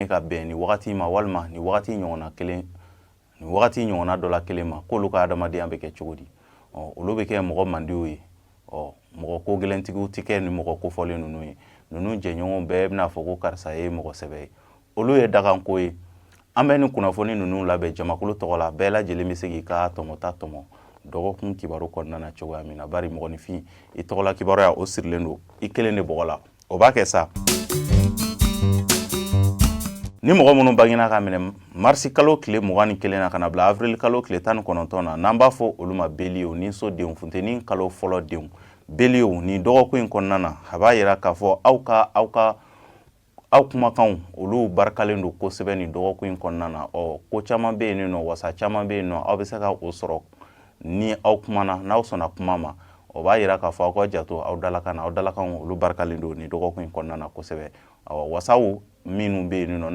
Ka bɛn nin wagati ma walima nin wagati ɲɔgɔnna kelen, nin wagati ɲɔgɔnna dɔ la kelen ma, k'olu ka adamadenya bɛ kɛ cogo di? Ɔ, olu bɛ kɛ mɔgɔ mandiw ye. Ɔ, mɔgɔ ko gɛlɛntigiw tɛ kɛ ni mɔgɔ kofɔlen ninnu ye. Ninnu jɛɲɔgɔnw bɛɛ bɛna fɔ ko karisa ye mɔgɔ sɛbɛ ye. Olu ye dakanko ye. An bɛ nin kunnafoni ninnu labɛn jamakulu tɔgɔ la. Bɛɛ lajɛlen bɛ se k'i ka tɔmɔta tɔmɔ dɔgɔkun kibaru kɔnɔna na cogoya min na, bari mɔgɔninfin i tɔgɔla kibaruya, o sirilen don i kelen de bɔgɔ la. O b'a kɛ sa ni mɔgɔ minnu bangena ka minɛ marisi kalo tile 21 na ka na bila avril kalo tile 19 na, n'an b'a fɔ olu ma bélier ni so denw, funteni kalo fɔlɔ denw, bélier, nin dɔgɔkun in kɔnɔna na, a b'a yira k'a fɔ aw ka aw kumakanw, olu barikalen don kosɛbɛ nin dɔgɔkun in kɔnɔna na. Ɔ, ko caman bɛ yen nɔ, wasa caman bɛ yen nɔ, aw bɛ se ka o sɔrɔ ni aw kumana, n'aw sɔnna kuma ma. O b'a yira k'a fɔ aw ka janto aw dalakan na. Aw dalakanw, olu barikalen don nin dɔgɔkun in kɔnɔna na kosɛbɛ. Awa, wasaw minnu bɛ yen nɔ.